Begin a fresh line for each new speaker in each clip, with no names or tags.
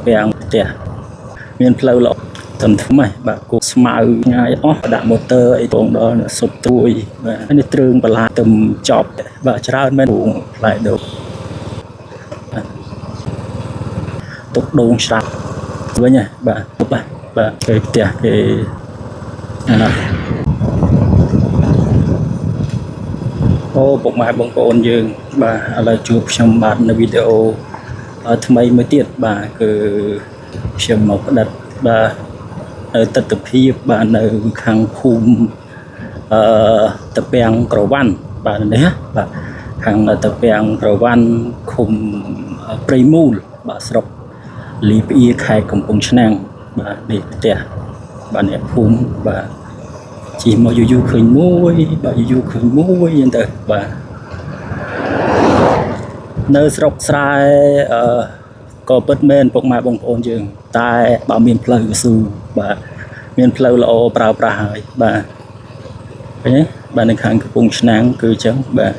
ពាំងផ្ទះមានផ្លូវល្អតំថ្មេះបាទគោស្មៅងាយអស់ដាក់ម៉ូទ័រអីបងដល់សុបទួយបាទនេះទ្រើងបន្លាទំចប់បាទច្រើនមែនពងផ្លែដូងទុកដូងស្រាប់វិញណាបាទបាទបាទគេផ្ទះគេអាណាអូពុកម៉ែបងប្អូនយើងបាទឥឡូវជួបខ្ញុំបាទនៅវីដេអូថ្មីមួយទៀតបាទគឺខ្ញុំមកផ្ដិតបាទនៅទស្សនភាពបាទនៅខាងភូមិអឺតពាំងក្រវ៉ាន់បាទនេះណាបាទខាងតពាំងក្រវ៉ាន់ឃុំព្រៃមូលបាទស្រុកលីផ្អៀខេត្តកំពង់ឆ្នាំងបាទនេះផ្ទះបាទអ្នកភូមិបាទជិះមកយូរយូរឃើញមួយបាទយូរយូរឃើញមួយអញ្ចឹងទៅបាទនៅស្រុកស្រែអឺក៏ពិតមែនពុកម៉ែបងប្អូនយើងតែបើមានផ្លូវកស៊ូបាទមានផ្លូវល្អប្រើប្រាស់ហើយបាទឃើញទេបាទនៅខាងកំពង់ឆ្នាំងគឺអញ្ចឹងបាទ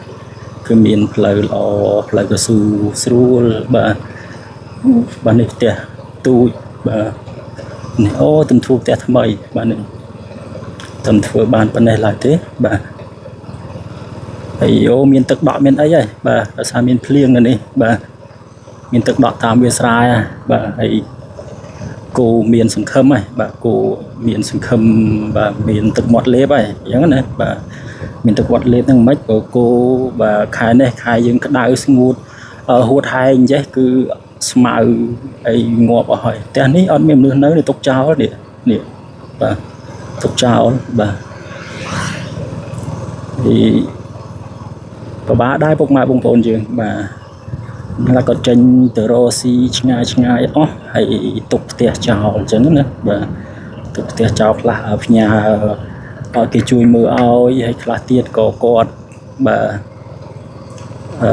គឺមានផ្លូវល្អផ្លូវកស៊ូស្រួលបាទបាទនេះផ្ទះទូចបាទនេះអូទំធ្វើផ្ទះថ្មីបាទនេះទំធ្វើបានប៉ុណ្ណេះឡើយទេបាទហើយអូមានទឹកដក់មានអីហើយបាទដោយសារមានភ្លៀងនៅនេះបាទមានទឹកដក់តាមវាលស្រែបាទហើយគោមានសង្ឃឹមហើយបាទគោមានសង្ឃឹមបាទមានទឹកមាត់លេបហើយអញ្ចឹងណាបាទមានទឹកមាត់លេបហ្នឹងមិនបើគោបាទខែនេះខែយើងក្តៅស្ងួតហួតហែងអញ្ចេះគឺស្មៅអីងាប់អស់ហើយផ្ទះនេះអត់មានមនុស្សនៅនេះទុកចោលនេះនេះបាទទុកចោលបាទហើយពិបាកដែរពុកម៉ែបងប្អូនយើងបាទហើយក៏ចេញទៅរកស៊ីឆ្ងាយឆ្ងាយអស់ហើយទុកផ្ទះចោលអញ្ចឹងណាបាទទុកផ្ទះចោលខ្លះផ្ញើឲ្យគេជួយមើលឲ្យហើយខ្លះទៀតក៏គាត់បាទអឺ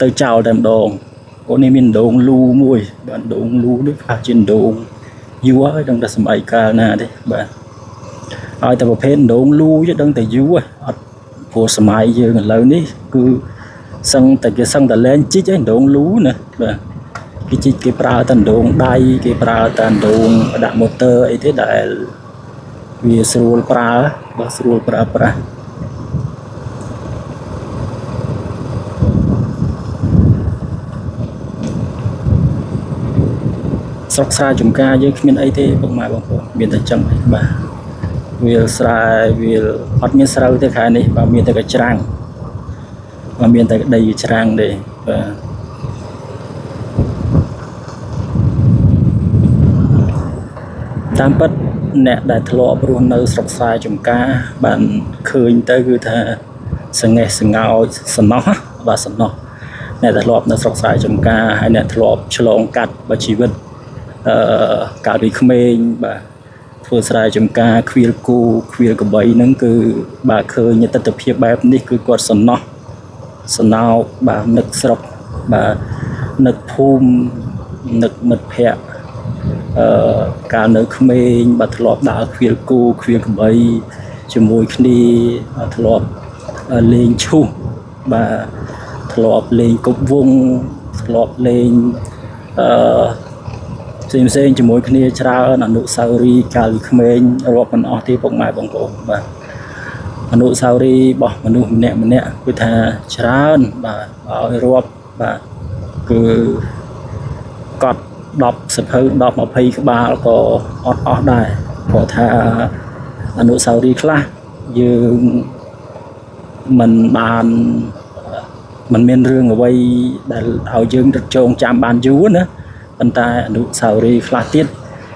ទៅចោលតែម្ដងអូនេះមានដងលូមួយបាទដងលូនេះខ្លះជាដងយូរហើយដឹងតែសម័យកាលណាទេបាទឲ្យតែប្រភេទដងលូទេដឹងតែយូរហើយអត់ព្រោះសម័យយើងឥឡូវនេះគឺសឹងតែគេសឹងតែលែងជីកឯងដងលូណាបាទគេជីកគេប្រើតែដងដៃគេប្រើតែដងដាក់ម៉ូទ័រអីទេដែលវាស្រួលប្រើបាទស្រួលប្រើប្រាស់ស្រុកស្រែចំការយើងគ្មានអីទេពុកម៉ែបងប្អូនមានតែចឹងឯងបាទវាលស្រែវាលអត់មានស្រូវទេខែនេះបាទមានតែកច្រាំងបាទមានតែដីកច្រាំងទេបាទតាមពិតអ្នកដែលធ្លាប់រស់នៅស្រុកស្រែចំការបានឃើញទៅគឺថាសង្ហេះសង្ោចសំណោះបាទសំណោះអ្នកដែលធ្លាប់នៅស្រុកស្រែចំការហើយអ្នកធ្លាប់ឆ្លងកាត់បើជីវិតអឺកាលពីក្មេងបាទធ្វើស្រែចំការខ្វៀលគោខ្វៀលក្របីហ្នឹងគឺបាទឃើញទស្សនភាពបែបនេះគឺគាត់សំណោះសំណោកបាទនឹកស្រុកបាទនឹកភូមិនឹកមិត្តភ័ក្តិអឺកាលនៅក្មេងបាទធ្លាប់ដើរខ្វៀលគោខ្វៀលក្របីជាមួយគ្នាធ្លាប់លេងឈូសបាទធ្លាប់លេងគប់វងធ្លាប់លេងអឺផ្សេងផ្សេងជាមួយគ្នាច្រើនអនុស្សាវរីយ៍កាលពីក្មេងរាប់មិនអស់ទេពុកម៉ែបងប្អូនបាទអនុស្សាវរីយ៍របស់មនុស្សម្នាក់ម្នាក់គឺថាច្រើនបាទឲ្យរាប់បាទគឺកត់10សភៅ10 20ក្បាលក៏អត់អស់ដែរព្រោះថាអនុស្សាវរីយ៍ខ្លះយើងមិនបានមិនមានរឿងអ្វីដែលឲ្យយើងរត់ចងចាំបានយូរណាប៉ុន្តែអនុស្សាវរីយ៍ខ្លះទៀត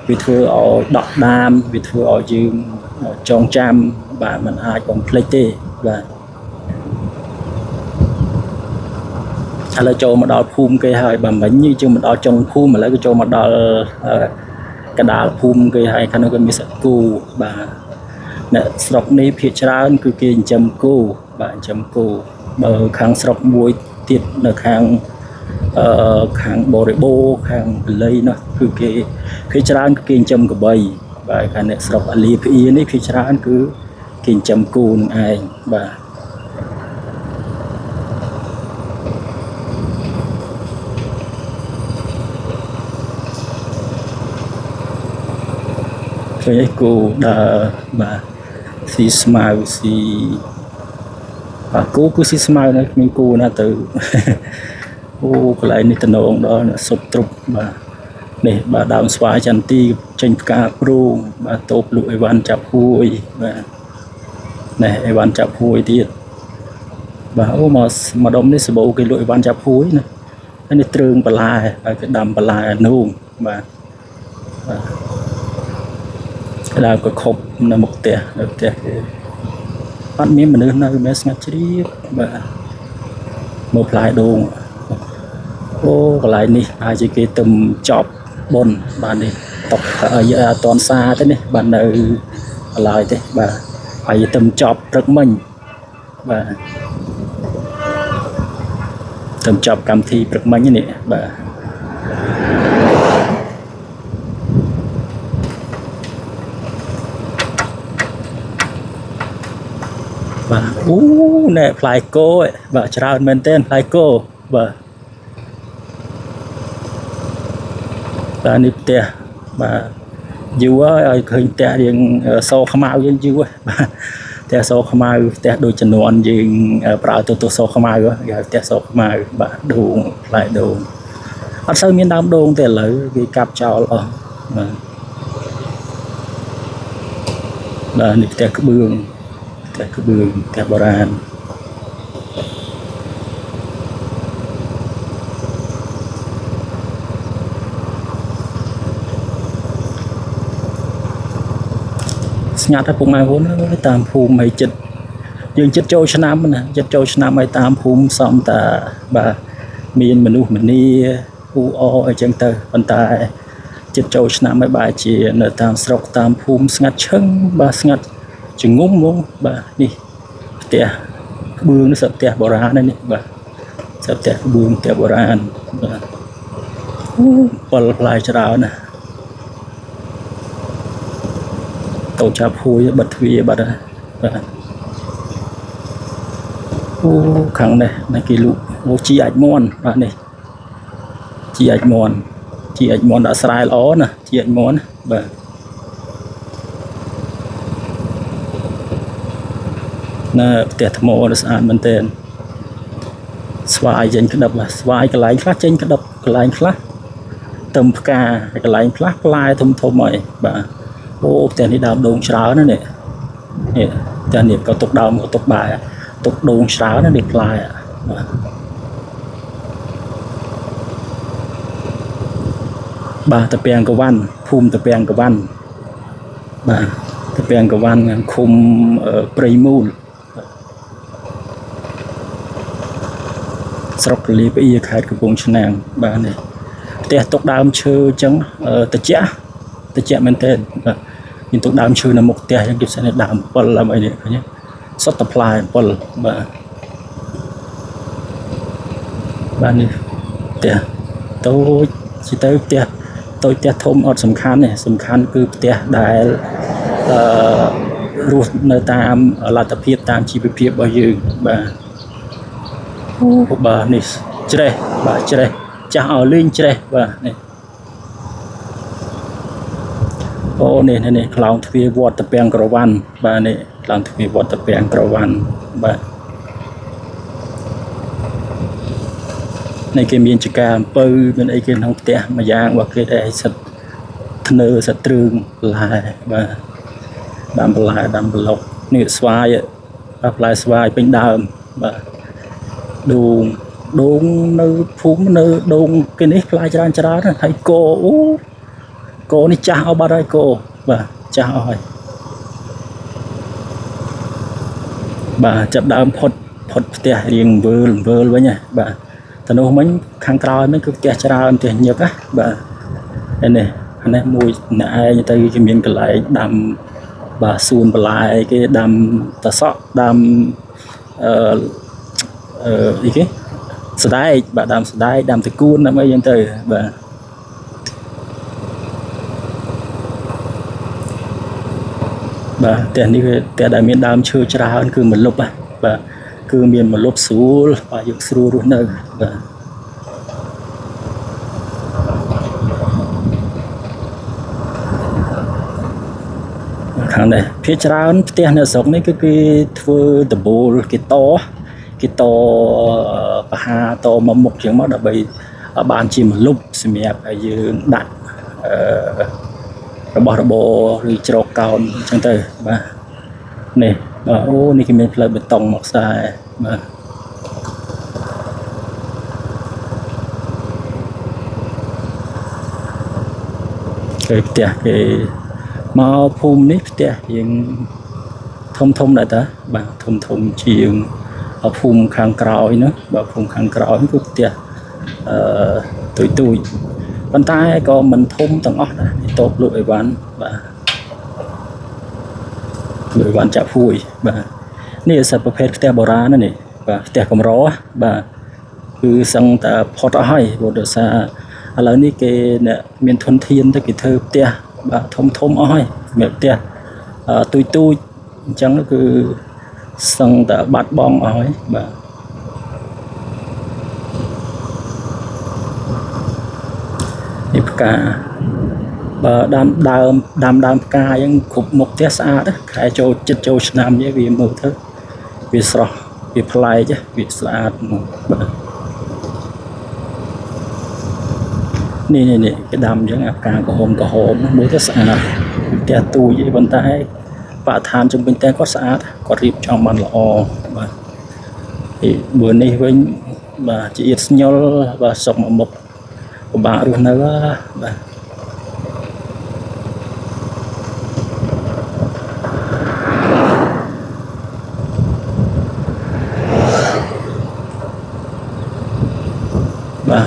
វាធ្វើឲ្យដកដាមវាធ្វើឲ្យយើងចងចាំបាទมันអាចបំភ្លេចទេបាទឥឡូវចូលមកដល់ភូមិគេហើយបាទមិញយើងមកដល់ចុងភូមិឥឡូវក៏ចូលមកដល់កដាលភូមិគេហើយខាងនោះក៏មានសត្វគោបាទអ្នកស្រុកនេះភាគច្រើនគឺគេចិញ្ចឹមគោបាទចិញ្ចឹមគោបើខាងស្រុកមួយទៀតនៅខាងខាងបរិបូរខាងពលីនោះគឺគេភាគច្រើនគឺគេចិញ្ចឹមក្របីបាទខាងអ្នកស្រុកអាលីភីនេះភាគច្រើនគឺគេចិញ្ចឹមគោនឹងឯងបាទ ឃើញអីគោដើរបាទស៊ីស្មៅស៊ីបាទគោគឺស៊ីស្មៅណាគ្មានគោណាទៅ អូកន្លែងនេះតំណងដល់អ្នកសុបទ្រុបបាទនេះបាទដើមស្វាយចន្ទីចេញផ្កាព្រូងបាទតូបលក់អីវ៉ាន់ចាប់ហួយបាទនេះអីវ៉ាន់ចាប់ហួយទៀតបាទអូមកមកដុំនេះសបោគេលក់អីវ៉ាន់ចាប់ហួយណាហើយនេះទ្រើងបន្លែបាទគេដាំបន្លែនូងបាទដើមក៏ខប់នៅមុខផ្ទះនៅផ្ទះគេអត់មានមនុស្សនៅមែនស្ងាត់ជ្រាបបាទមើលផ្លែដូង អូកន្លែងនេះប្រហែលជាគេទៅចប់បុណ្យបាទនេះតុកអីអត់តន់សាទេនេះបាទនៅកន្លែងទេបាទហើយទៅចប់ព្រឹកមិញបាទទៅចប់កម្មវិធីព្រឹកមិញនេះបាទបាទអូណែផ្លែគោឯងបាទច្រើនមែនទែនផ្លែគោបាទបាទនេះផ្ទះបាទយូរហើយឲ្យឃើញផ្ទះរៀងសខ្មៅយើងយូរហើយបាទផ្ទះសខ្មៅផ្ទះដូចជំនាន់យើងប្រើទូទស្សន៍សខ្មៅគេហៅផ្ទះសខ្មៅបាទដូងផ្លែដូងអត់សូវមានដើមដូងទេឥឡូវគេកាប់ចោលអស់បាទបាទនេះផ្ទះក្បឿងផ្ទះក្បឿងផ្ទះបុរាណស្ងាត់ហើយពុកម៉ែបងប្អូនអើយតាមភូមិហើយចិត្តយើងចិត្តចូលឆ្នាំណាចិត្តចូលឆ្នាំហើយតាមភូមិសំតាបាទមានមនុស្សម្នាអ៊ូអអីចឹងទៅប៉ុន្តែចិត្តចូលឆ្នាំហើយបែរជានៅតាមស្រុកតាមភូមិស្ងាត់ឈឹងបាទស្ងាត់ចងំហ្មងបាទនេះផ្ទះក្បឿងនេះសិតផ្ទះបុរាណហើយនេះបាទសិតផ្ទះក្បឿងផ្ទះបុរាណបាទអូពិលផ្លែច្រើនណាស់តូចចាប់ហួយបិទទ្វារបាត់ហើយបាទអូខាងនេះនេះគេលក់អូជីអាចមន់បាទនេះជីអាចមន់ជីអាចមន់ដាក់ស្រែល្អណាស់ជីអាចមន់បាទណាផ្ទះថ្មដ៏ស្អាតមែនទែនស្វាយចេញក្តឹបបាទស្វាយកន្លែងខ្លះចេញក្តឹបកន្លែងខ្លះទឹមផ្កាកន្លែងខ្លះផ្លែធំធំហើយបាទអូផ្ទះនេះដើមដូងច្រើនណាស់នេះនេះផ្ទះនេះក៏ទុកដើមក៏ទុកបាយទុកដូងច្រើនណាស់នេះផ្លែបាទបាទតាពាំងកវ៉ាន់ភូមិតាពាំងកវ៉ាន់បាទតាពាំងកវ៉ាន់ឃុំព្រៃមូលស្រុកកលីផ្អៀខេត្តកំពង់ឆ្នាំងបាទនេះផ្ទះទុកដើមឈើអញ្ចឹងតិចតិចមែនទែនបាទមានទុកដើមឈើនៅមុខផ្ទះអញ្ចឹងគេផ្សេងដើមអំពិលដើមអីនេះឃើញសុទ្ធតែផ្លែអំពិលបាទបាទនេះផ្ទះតូចជាទៅផ្ទះតូចផ្ទះធំអត់សំខាន់ទេសំខាន់គឺផ្ទះដែលអឺរស់នៅតាមលទ្ធភាពតាមជីវភាពរបស់យើងបាទអូបាទនេះច្រេះបាទច្រេះចាស់ឲ្យលេងច្រេះបាទនេះអូនេះនេះខ្លោងទ្វារវត្តតាពាំងក្រវ៉ាន់បាទនេះខ្លោងទ្វារវត្តតាពាំងក្រវ៉ាន់បាទនេះគេមានចការអំពៅមានអីគេក្នុងផ្ទះមួយយ៉ាងរបស់គេដែរឲ្យសិតធ្នើសិតទ្រឿងបន្លែបាទដាំបន្លែដាំប្លុកនេះស្វាយបាទផ្លែស្វាយពេញដើមបាទដូងដូងនៅភូមិនៅដូងគេនេះផ្លែច្រើនច្រើនណាស់ហើយគោអូគោនេះចាស់អស់បាត់ហើយគោបាទចាស់អស់ហើយបាទចាប់ដើមផុតផុតផ្ទះរៀងវើលវើលវិញណាបាទទៅនោះមិញខាងក្រោយមិញគឺផ្ទះច្រើនផ្ទះញឹកណាបាទហើយនេះអានេះមួយអ្នកឯងទៅគេមានកន្លែងដាំបាទសួនបន្លែគេដាំតសក់ដាំអឺអឺអីគេស្ដែកបាទដាំស្ដែកដាំតកួនដាំអីចឹងទៅបាទបាទផ្ទះនេះគឺផ្ទះដែលមានដើមឈើច្រើនគឺមលុបណាបាទគឺមានមលុបស្រួលបាទយើងស្រួលរស់នៅបាទ ខាងនេះភាគច្រើនផ្ទះនៅស្រុកនេះគឺគេធ្វើដំបូលគេតបហាតមកមុខជាងមកដើម្បីបានជាម្លប់សម្រាប់ឲ្យយើងដាក់អឺរបស់របរឬជ្រកកោនអញ្ចឹងទៅបាទនេះបាទអូនេះគេមានផ្លូវបេតុងមកខ្សែបាទគេផ្ទះគេមកភូមិនេះផ្ទះយើងធំធំដែរតាបាទធំធំជាងភូមិខាងក្រោយនោះបាទភូមិខាងក្រោយគឺផ្ទះអឺទូចទូចប៉ុន្តែក៏មិនធំទាំងអស់ដែរនេះតូបលក់អីវ៉ាន់បាទលក់អីវ៉ាន់ចាក់ភួយបាទនេះសិតប្រភេទផ្ទះបុរាណណានេះបាទផ្ទះកម្របាទគឺសឹងតែផុតអស់ហើយព្រោះដោយសារឥឡូវនេះគេអ្នកមានធនធានទៅគេធ្វើផ្ទះបាទធំធំអស់ហើយសម្រាប់ផ្ទះទូចទូចអញ្ចឹងគឺសឹងតែបាត់បង់អស់ហើយបាទនេះផ្កាបើដាំដើមដាំដើមផ្កាអញ្ចឹងគ្រប់មុខផ្ទះស្អាតណាខែចូលចិត្តចូលឆ្នាំនេះវាមើលទៅវាស្រស់វាប្លែកវាស្អាតហ្មងបាទនេះនេះនេះគេដាំអញ្ចឹងអាផ្កាក្រហមក្រហមមើលទៅស្អាតផ្ទះទូចអីប៉ុន្តែបរិស្ថានជុំវិញផ្ទះគាត់ស្អាតគាត់រៀបចំបានល្អបាទហើយបើនេះវិញបាទជាអៀតស្ញុលបាទសុកមកមុខពិបាករស់នៅបាទបាទ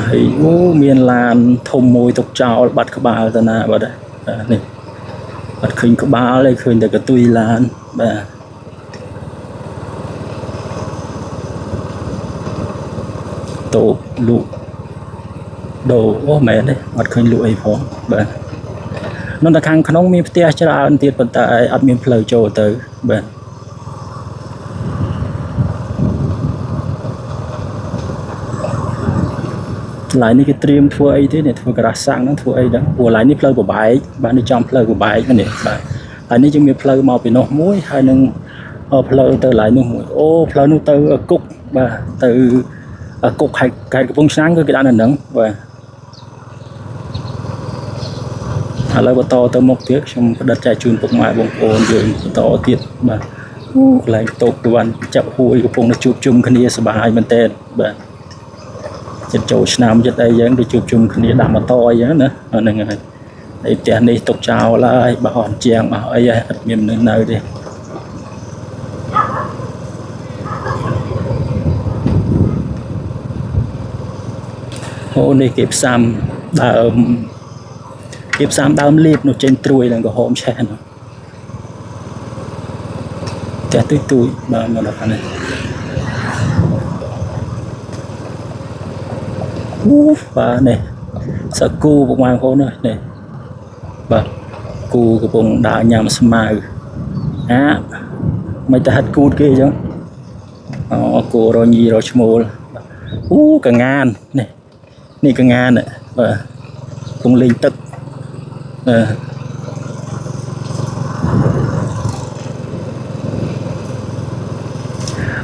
ហើយអូមានឡានធំមួយទុកចោលបាត់ក្បាលទៅណាបាទបាទនេះអត់ឃើញក្បាលទេឃើញតែកន្ទុយឡានបាទតូបលក់ដូរអូមែនទេអត់ឃើញលក់អីផងបាទនៅតែខាងក្នុងមានផ្ទះច្រើនទៀតប៉ុន្តែអត់មានផ្លូវចូលទៅបាទកន្លែងនេះគេត្រៀមធ្វើអីទេនេះធ្វើការ៉ាស់សាំងហ្នឹងធ្វើអីហ្នឹងព្រោះកន្លែងនេះផ្លូវប្របែកបាទនេះចំផ្លូវប្របែកហ្នឹងនេះបាទហើយនេះយើងមានផ្លូវមកពីនោះមួយហើយនឹងផ្លូវទៅកន្លែងនោះមួយអូផ្លូវនោះទៅគុកបាទទៅគុកខេត្តខេត្តកំពង់ឆ្នាំងគឺគេដាក់នៅហ្នឹងបាទឥឡូវបន្តទៅមុខទៀតខ្ញុំផ្ដិតចែកជូនពុកម៉ែបងប្អូនយើងបន្តទៀតបាទអូកន្លែងតូបទៅវ៉ាន់ចាប់ហួយកំពុងតែជួបជុំគ្នាសប្បាយមែនទែនបាទចិត្តចូលឆ្នាំចិត្តអីចឹងទៅជួបជុំគ្នាដាក់ម៉ូតូអីចឹងណាហ្នឹងហើយហើយផ្ទះនេះទុកចោលហើយបើអត់ជាងអស់អីហើយអត់មានមនុស្សនៅទេអូនេះគេផ្សំដើមគេផ្សំដើមលៀបនោះចេញត្រួយនឹងក្រហមឆេះនោះផ្ទះទូចទូចបាទមកដល់ខាងនេះអូបាទនេះសកគូពុកម៉ែបងប្អូននេះបាទគូកំពុងដើរញ៉ាំស្មៅអាមិនទៅហាត់គូតគេអញ្ចឹងអូគូរញីរឈ្មោលអូកងាននេះនេះកងានបាទកំពុងលេងទឹកបាទ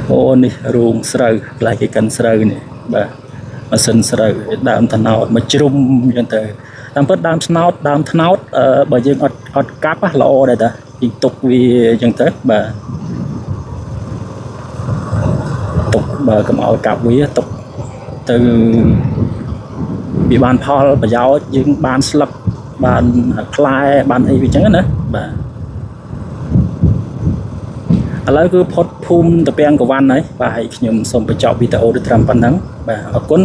អូនេះរូងស្រូវកន្លែងគេកិនស្រូវនេះបាទម៉ាស៊ីនស្រូវដើមត្នោតមកជ្រុំអញ្ចឹងទៅតាមពិតដើមស្នោតដើមត្នោតបើយើងអត់អត់កាប់ល្អដែរតាយើងទុកវាអញ្ចឹងទៅបាទទុកបើកុំឲ្យកាប់វាទុកទៅវាបានផលប្រយោជន៍យើងបានស្លឹកបានផ្លែបានអីវាអញ្ចឹងណាបាទឥឡូវគឺផុតភូមិតាពាំងកវ៉ាន់ហើយបាទហើយខ្ញុំសូមបញ្ចប់វីដេអូនេះត្រឹមប៉ុណ្ណឹងបាទអរគុណ